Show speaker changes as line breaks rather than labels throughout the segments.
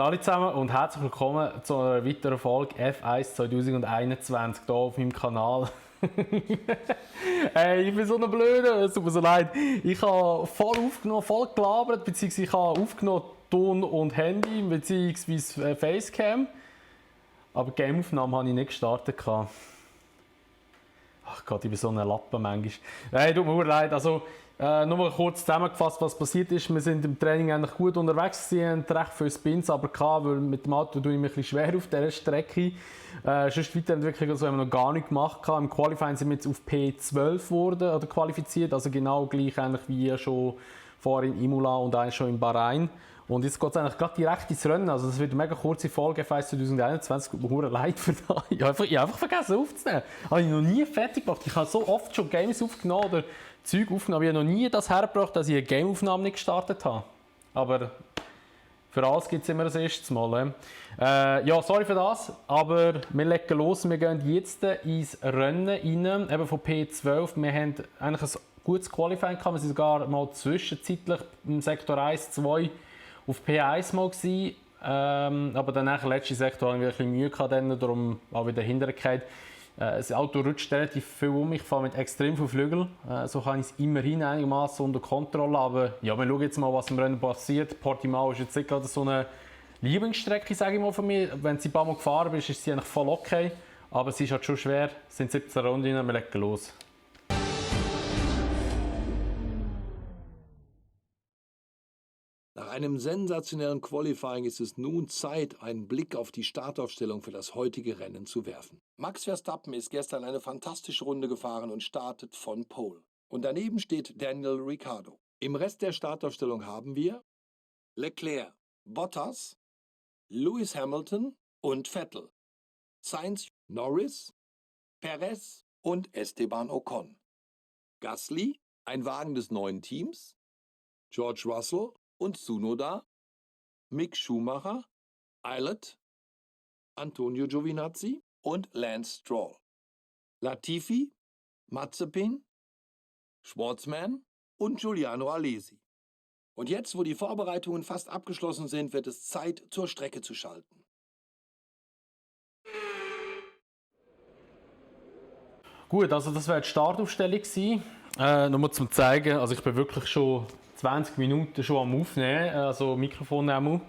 Hallo zusammen und herzlich willkommen zu einer weiteren Folge F1 2021 hier auf meinem Kanal. Hey, ich bin so ein Blöder, es tut mir so leid. Ich habe voll aufgenommen, voll gelabert, beziehungsweise ich habe aufgenommen Ton und Handy, beziehungsweise Facecam. Aber die Gameaufnahme habe ich nicht gestartet. Ach Gott, ich bin so ein Lappen manchmal. Hey, tut mir leid. Also, nur mal kurz zusammengefasst, was passiert ist. Wir sind im Training eigentlich gut unterwegs gewesen, hatten recht viele Spins, aber weil mit dem Auto tue ich mich ein bisschen schwer auf dieser Strecke. Sonst Weiterentwicklung also haben wir noch gar nicht gemacht. Im Qualifying sind wir jetzt auf P12 geworden, oder qualifiziert, also genau gleich eigentlich wie schon vorher in Imola und eigentlich schon in Bahrain. Und jetzt geht es eigentlich gerade direkt ins Rennen. Also das wird eine mega kurze Folge F1 2021. Tut mir leid für das. Ich habe einfach vergessen aufzunehmen. Habe ich noch nie fertig gemacht. Ich habe so oft schon Games aufgenommen oder Zeug aufgenommen. Ich habe noch nie das hergebracht, dass ich eine Gameaufnahme nicht gestartet habe. Aber für alles gibt es immer das erste Mal. Ja, sorry für das. Aber wir legen los. Wir gehen jetzt ins Rennen rein. Eben von P12. Wir haben eigentlich ein gutes Qualifying gehabt. Wir sind sogar mal zwischenzeitlich im Sektor 1, 2 auf P1 mal gewesen, aber danach letzte Sektor hatte ich ein bisschen Mühe gehabt, darum auch wieder hintergefallen. Das Auto rutscht relativ viel um, ich fahre mit extrem viel Flügel, so kann ich es immerhin einigermaßen unter Kontrolle, aber ja, wir schauen jetzt mal, was im Rennen passiert. Portimao ist jetzt nicht gerade so eine Lieblingsstrecke, sage ich mal von mir. Wenn sie ein paar Mal gefahren bist, ist sie eigentlich voll okay, aber sie ist halt schon schwer, es sind 17 Runden, wir legen los.
Nach einem sensationellen Qualifying ist es nun Zeit, einen Blick auf die Startaufstellung für das heutige Rennen zu werfen. Max Verstappen ist gestern eine fantastische Runde gefahren und startet von Pole. Und daneben steht Daniel Ricciardo. Im Rest der Startaufstellung haben wir Leclerc, Bottas, Lewis Hamilton und Vettel, Sainz, Norris, Perez und Esteban Ocon. Gasly, ein Wagen des neuen Teams, George Russell und Tsunoda, Mick Schumacher, Eilert, Antonio Giovinazzi und Lance Stroll. Latifi, Mazepin, Schwartzman und Giuliano Alesi. Und jetzt, wo die Vorbereitungen fast abgeschlossen sind, wird es Zeit, zur Strecke zu schalten.
Gut, also das wäre die Startaufstellung gewesen. Nur zum zeigen, also ich bin wirklich schon 20 Minuten schon am Aufnehmen, also Mikrofon auch.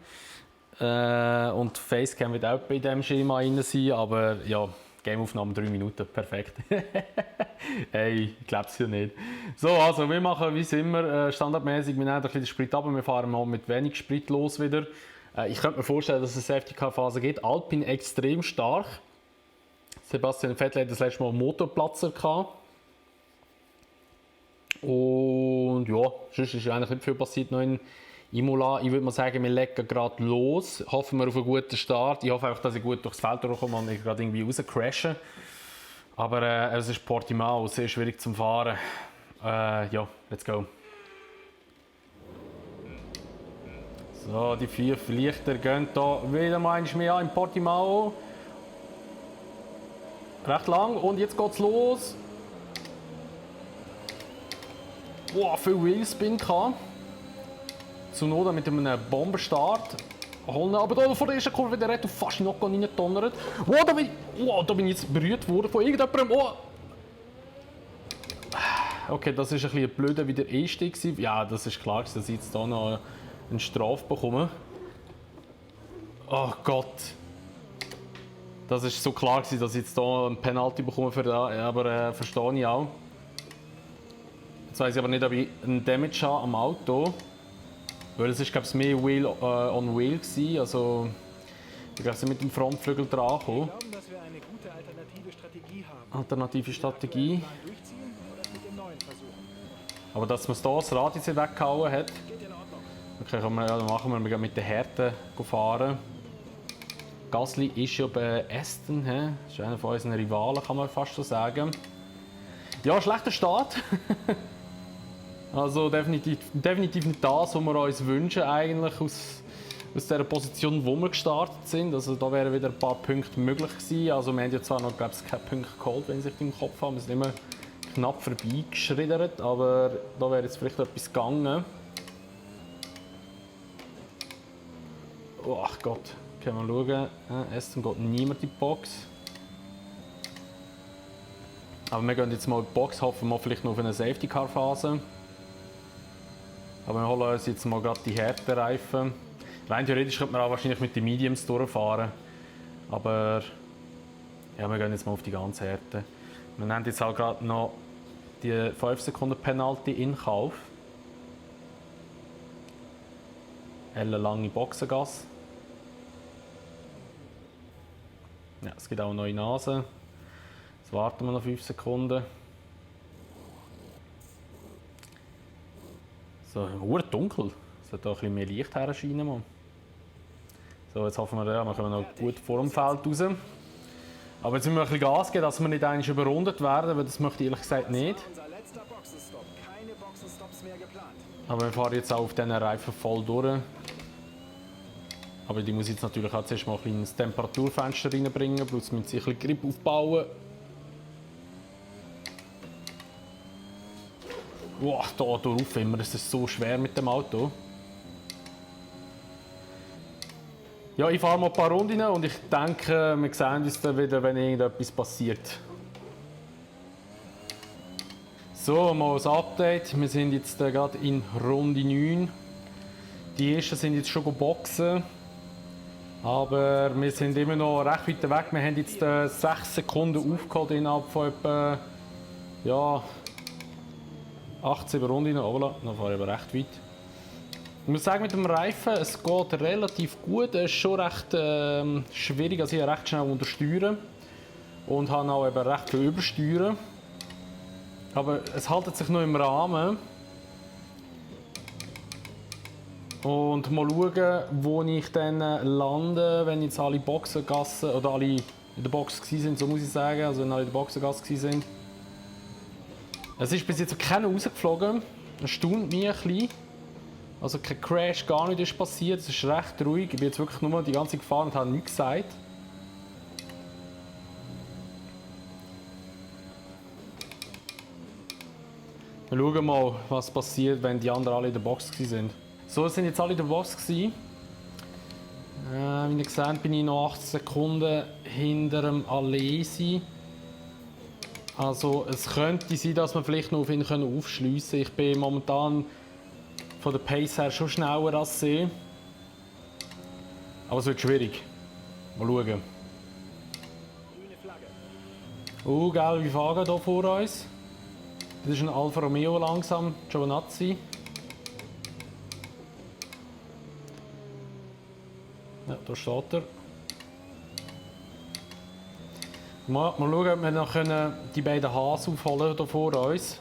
Und Facecam wird auch bei diesem Schema rein sein, aber ja, Gameaufnahme 3 Minuten, perfekt. Hey, ich glaube es ja nicht. So, also wir machen wie immer standardmäßig, wir nehmen ein bisschen den Sprit ab und wir fahren mal mit wenig Sprit los wieder. Ich könnte mir vorstellen, dass es eine Safety-Car-Phase gibt. Alpine extrem stark. Sebastian Vettel hat das letzte Mal einen Motorplatzer gehabt. Und ja, sonst ist eigentlich nicht viel passiert noch in Imola. Ich würde mal sagen, wir legen gerade los. Hoffen wir auf einen guten Start. Ich hoffe einfach, dass ich gut durchs Feld durchkomme und nicht gerade irgendwie rauscrashen. Aber es ist Portimao, sehr schwierig zum Fahren. Ja, let's go. So, die 4 Lichter gehen hier wieder mal mehr an in Portimao. Recht lang und jetzt geht's los. Wow, viel Wheelspin gehabt. Tsunoda mit einem Bombenstart. Aber da vor der ersten Kurve der Reto fast noch reingedonnert. Wow, da bin ich jetzt berührt worden von irgendjemandem. Oh. Okay, das ist ein bisschen blöder wie der erste. Ja, das ist klar, dass ich jetzt hier noch eine Strafe bekomme. Oh Gott. Das ist so klar, dass ich jetzt hier ein Penalty bekomme für das, aber verstehe ich auch. Jetzt weiss ich aber nicht, ob ich einen Damage habe am Auto. Weil es ist, glaube ich, mehr Wheel on Wheel gewesen. Also, ich glaube, mit dem Frontflügel dran gekommen.
Wir glauben, dass wir eine gute alternative Strategie haben.
Alternative Strategie.
Durchziehen oder es mit dem neuen versuchen.
Aber dass man hier das Rad jetzt weggehauen hat.
Geht in Ordnung.
Okay, dann machen wir mit den Härten fahren. Gasly ist ja bei Aston, das ist einer von unseren Rivalen, kann man fast so sagen. Ja, schlechter Start. Also definitiv nicht das, was wir uns wünschen eigentlich aus der Position, wo wir gestartet sind. Also da wären wieder ein paar Punkte möglich gewesen. Also wir haben ja zwar noch, glaube ich, keine Punkte geholt, wenn ich es im Kopf habe. Wir sind immer knapp vorbeigeschlittert, aber da wäre jetzt vielleicht etwas gegangen. Oh ach Gott, können wir schauen. Aston geht niemand in die Box. Aber wir gehen jetzt mal in die Box, hoffen wir vielleicht noch auf eine Safety-Car-Phase. Aber wir holen uns jetzt mal gerade die Härtereifen. Rein theoretisch könnte man auch wahrscheinlich mit den Mediums durchfahren. Aber ja, wir gehen jetzt mal auf die ganze Härte. Wir nehmen jetzt auch gerade noch die 5 Sekunden Penalty in Kauf. Eine lange Boxengasse. Ja, es gibt auch eine neue Nase. Jetzt warten wir noch 5 Sekunden. So, dunkel. Es sollte auch ein bisschen mehr Licht herscheinen. So, jetzt hoffen wir, ja, wir kommen noch gut vor dem Feld raus. Aber jetzt müssen wir ein bisschen Gas geben, dass wir nicht eigentlich überrundet werden, weil das möchte ich ehrlich gesagt nicht.
Unser letzter Boxenstopp. Keine Boxenstops mehr geplant.
Aber wir fahren jetzt auch auf diesen Reifen voll durch. Aber die muss jetzt natürlich auch zuerst mal ein kleines Temperaturfenster reinbringen, plus müssen sie ein bisschen Grip aufbauen. Wow, da rauf immer, es ist so schwer mit dem Auto. Ja, ich fahre mal ein paar Runden und ich denke, wir sehen uns dann wieder, wenn irgendetwas passiert. So, mal ein Update. Wir sind jetzt gerade in Runde 9. Die ersten sind jetzt schon boxen. Aber wir sind immer noch recht weit weg. Wir haben jetzt 6 Sekunden aufgeholt innerhalb von etwa ja, 18 Runden. Oh, voilà, dann fahre ich aber recht weit. Ich muss sagen, mit dem Reifen, es geht relativ gut. Es ist schon recht schwierig, also ich recht schnell untersteuern und habe auch eben recht viel übersteuern. Aber es hält sich noch im Rahmen. Und mal schauen, wo ich dann lande, wenn jetzt alle Boxengassen oder alle in der Box waren, so muss ich sagen, also wenn alle in der Boxengasse waren. Es ist bis jetzt keiner rausgeflogen, das erstaunt mich ein bisschen. Also kein Crash, gar nichts ist passiert, es ist recht ruhig. Ich bin jetzt wirklich nur die ganze Zeit gefahren und habe nichts gesagt. Wir schauen mal, was passiert, wenn die anderen alle in der Box waren. So, es sind jetzt alle in der Box. Wie ihr seht, bin ich noch 8 Sekunden hinter dem Alesi. Also es könnte sein, dass wir vielleicht noch auf ihn aufschliessen können. Ich bin momentan von der Pace her schon schneller als sie. Aber es wird schwierig. Mal schauen.
Grüne Flagge.
Gelbe Fahne hier vor uns. Das ist ein Alfa Romeo langsam, Giovinazzi. Ja, da steht er. Mal schauen, ob wir noch die beiden Haas aufholen hier vor uns.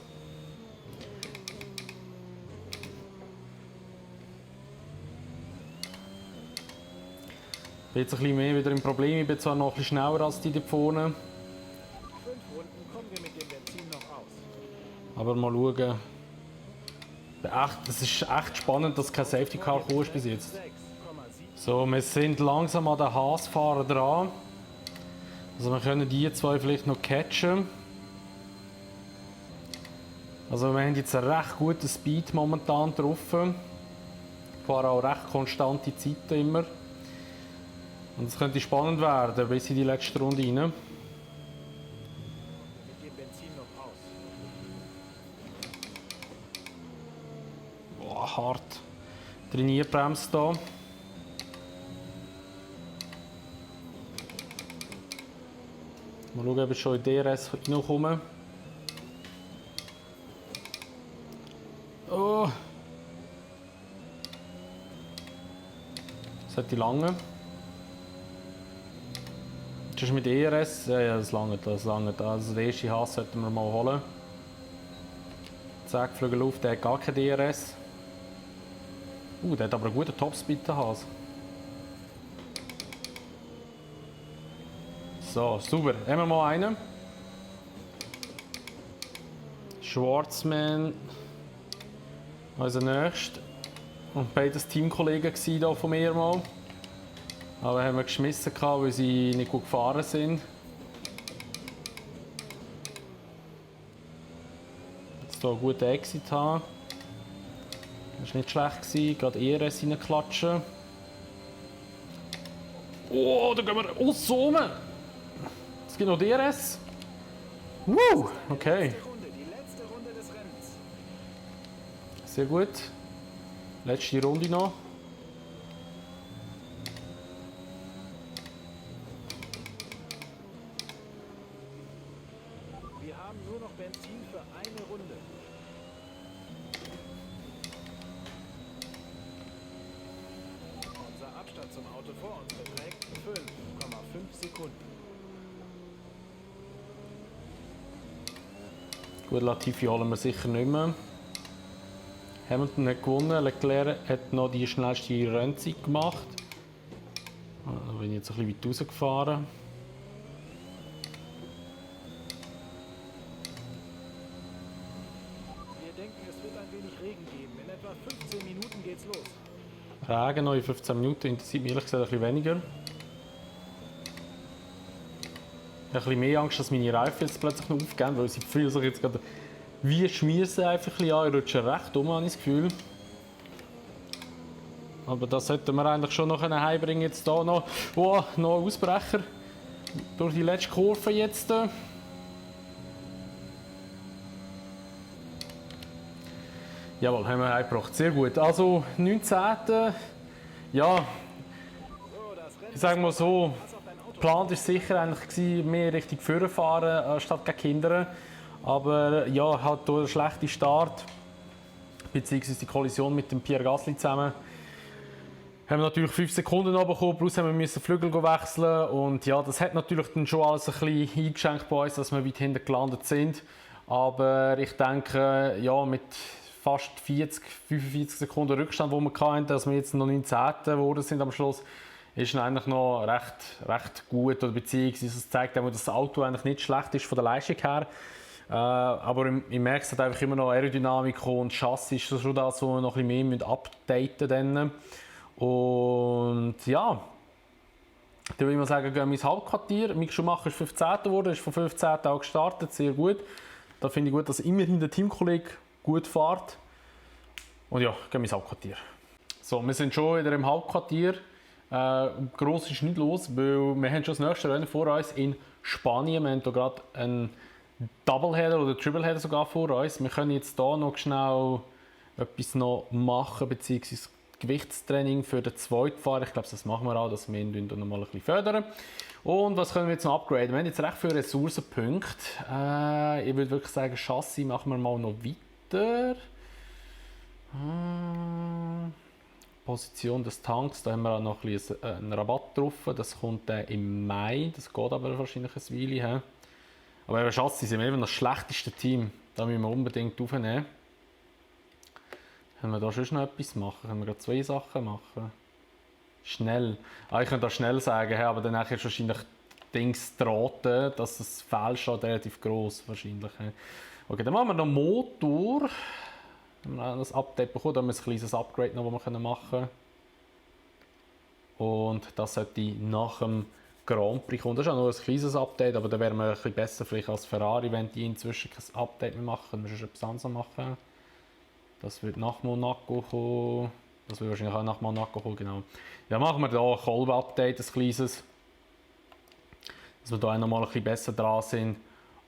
Ich bin jetzt ein bisschen mehr wieder im Problem. Ich bin zwar noch ein bisschen schneller als die da vorne.
5 Runden kommen wir mit dem Benzin noch aus.
Aber mal schauen. Es ist echt spannend, dass kein Safety Car gekommen ist bis jetzt.
6,7.
So, wir sind langsam an den Haas-Fahrer dran. Also wir können die zwei vielleicht noch catchen. Also wir haben jetzt einen recht guten Speed momentan drauf. Ich fahre auch recht konstante Zeiten immer. Und es könnte spannend werden bis in die letzte Runde rein.
Mit dem Benzin noch aus.
Boah, hart. Trainierbremse da. Mal schauen, ob ich schon in DRS reinkomme. Oh. Das hat die lange. Das ist mit DRS. Ja, das lange. Also den ersten Hass sollten wir mal holen. Zack, Flügel auf, der hat gar kein DRS. Der hat aber einen guten Topspeed, der Haas. So, super. Haben wir mal einen. Schwarzman, unser nächster. Und beides Teamkollegen hier von mir mal. Aber haben wir geschmissen, weil sie nicht gut gefahren sind. Jetzt hier einen guten Exit haben. Das war nicht schlecht, gerade ERS reinklatschen. Oh, da gehen wir aussen rum. Es gibt noch DRS. Okay.
Die letzte Runde des Rennens.
Sehr gut. Letzte Runde noch.
Wir haben nur noch Benzin für eine Runde. Unser Abstand zum Auto vor uns beträgt 5,5 Sekunden.
Gut, Latifi holen wir sicher nicht mehr. Hamilton hat gewonnen, Leclerc hat noch die schnellste Rennzeit gemacht. Da bin ich jetzt ein bisschen weit rausgefahren.
Wir denken, es wird ein wenig Regen geben. In etwa 15 Minuten geht's los.
Regen noch in 15 Minuten, interessiert mich ehrlich gesagt ein bisschen weniger. Ich habe ein bisschen mehr Angst, dass meine Reifen jetzt plötzlich noch aufgehen, weil sie fühlen sich jetzt gerade wie schmiessen einfach ein bisschen an. Ich rutsche recht um, habe ich das Gefühl. Aber das sollten wir eigentlich schon noch heimbringen. Jetzt hier noch, noch ein Ausbrecher durch die letzte Kurve jetzt. Jawohl, haben wir heimgebracht. Sehr gut. Also 19. Ja, ich sage mal so, geplant war sicher eigentlich mehr Richtung Führer fahren statt gegen Kinder. Aber ja, halt durch einen schlechten Start, beziehungsweise die Kollision mit dem Pierre Gasly zusammen, haben wir natürlich 5 Sekunden bekommen, plus haben wir Flügel wechseln und ja, das hat natürlich dann schon alles ein bisschen eingeschenkt bei uns, dass wir weit hinten gelandet sind. Aber ich denke, ja, mit fast 45 Sekunden Rückstand, wo wir hatten, dass wir jetzt noch 19. geworden sind am Schluss, ist eigentlich noch recht gut, oder beziehungsweise es zeigt auch, dass das Auto eigentlich nicht schlecht ist von der Leistung her. Aber ich merke es einfach immer noch Aerodynamik und Chassis ist schon das, wo wir noch ein bisschen mehr updaten müssen. Und ja, dann würde ich mal sagen, gehen wir ins Hauptquartier. Mick Schumacher ist 15. geworden, ist von 15. auch gestartet, sehr gut. Da finde ich gut, dass immerhin der Teamkollege gut fährt. Und ja, gehen wir ins Hauptquartier. So, wir sind schon wieder im Hauptquartier. Gross ist nicht los, weil wir haben schon das nächste Rennen vor uns in Spanien. Wir haben hier gerade einen Doubleheader oder Tripleheader sogar vor uns. Wir können jetzt hier noch schnell etwas noch machen, beziehungsweise Gewichtstraining für den zweiten Fahrer. Ich glaube, das machen wir auch, dass wir ihn noch mal ein bisschen fördern. Und was können wir jetzt noch upgraden? Wir haben jetzt recht viele Ressourcenpunkte. Ich würde wirklich sagen, Chassis machen wir mal noch weiter. Position des Tanks, da haben wir auch noch ein bisschen einen Rabatt drauf. Das kommt im Mai, das geht aber wahrscheinlich ein Weile. Aber eben Chassis sind wir eben das schlechteste Team. Da müssen wir unbedingt aufnehmen. Können wir da schon noch etwas machen? Können wir gerade 2 Sachen machen? Schnell. Ich könnte da schnell sagen, aber dann ist wahrscheinlich Dings drohten, dass das Fehlschlag relativ gross wahrscheinlich. Okay, dann machen wir noch Motor. Wir haben das Update bekommen, da haben wir ein kleines Upgrade noch, das wir machen können. Und das sollte nach dem Grand Prix kommen. Das ist auch noch ein kleines Update, aber da wären wir ein bisschen besser vielleicht als Ferrari, wenn die inzwischen kein Update mehr machen. Dann müssen wir etwas anderes machen. Das wird nach Monaco kommen. Das wird wahrscheinlich auch nach Monaco kommen, genau. Ja, machen wir hier ein Kolben-Update, ein kleines. Dass wir hier noch mal ein bisschen besser dran sind.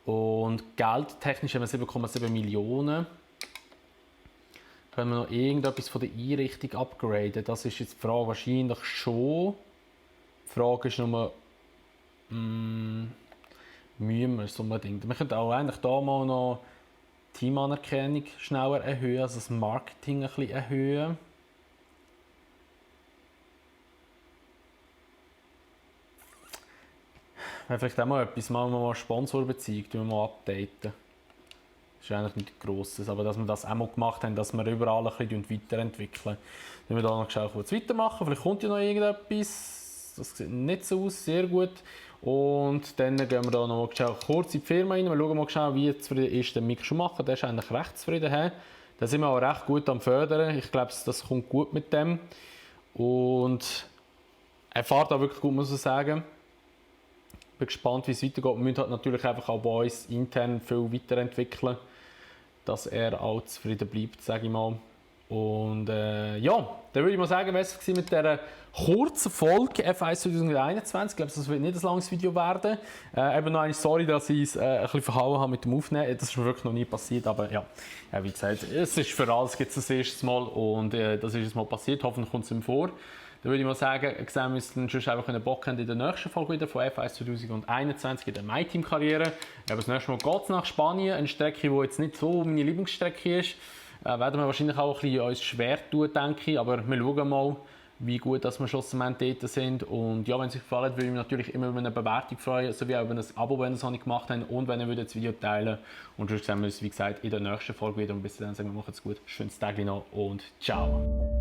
Und geldtechnisch haben wir 7,7 Millionen. Können wir noch irgendetwas von der Einrichtung upgraden? Das ist jetzt die Frage, wahrscheinlich schon. Die Frage ist nur, müssen wir es unbedingt? Wir könnten auch eigentlich hier mal noch Teamanerkennung schneller erhöhen, also das Marketing ein bisschen erhöhen. Wäre vielleicht auch mal etwas, machen wir mal Sponsorbeziehung, tun wir mal updaten. Das ist eigentlich nichts Grosses, aber dass wir das auch mal gemacht haben, dass wir überall ein bisschen weiterentwickeln. Wenn wir da noch kurz weitermachen, vielleicht kommt ja noch irgendetwas. Das sieht nicht so aus, sehr gut. Und dann gehen wir da noch mal kurz in die Firma rein. Wir schauen mal schnell, wie zufrieden ist der Mick Schumacher. Der ist eigentlich recht zufrieden. Da sind wir auch recht gut am Fördern. Ich glaube, das kommt gut mit dem. Und er fährt auch wirklich gut, muss ich sagen. Ich bin gespannt, wie es weitergeht. Wir müssen halt natürlich einfach auch bei uns intern viel weiterentwickeln, dass er auch zufrieden bleibt, sage ich mal. Und ja, dann würde ich mal sagen, was war mit dieser kurzen Folge F1 2021. Ich glaube, das wird nicht ein langes Video werden. Eben noch eine sorry, dass ich es ein bisschen verhauen habe mit dem Aufnehmen. Das ist mir wirklich noch nie passiert, aber ja, wie gesagt, es ist für alles gibt es das erste Mal und das ist jetzt mal passiert. Hoffentlich kommt es ihm vor. Dann würde ich mal sagen, sehen wir uns dann schon einfach, wenn ihr Bock habt, in der nächsten Folge wieder von F1 2021 in der MyTeam-Karriere. Das nächste Mal geht es nach Spanien, eine Strecke, die jetzt nicht so meine Lieblingsstrecke ist. Werden wir wahrscheinlich auch ein bisschen uns schwer tun, denke ich, aber wir schauen mal, wie gut dass wir schlussendlich dort sind. Und ja, wenn es euch gefallen hat, würde ich mich natürlich immer über eine Bewertung freuen, sowie auch über ein Abo, wenn ihr es noch nicht gemacht habt und wenn ihr das Video teilen. Und sonst sehen wir uns, wie gesagt, in der nächsten Folge wieder. Und bis dann sagen wir, macht's gut, schönes Tag noch und ciao.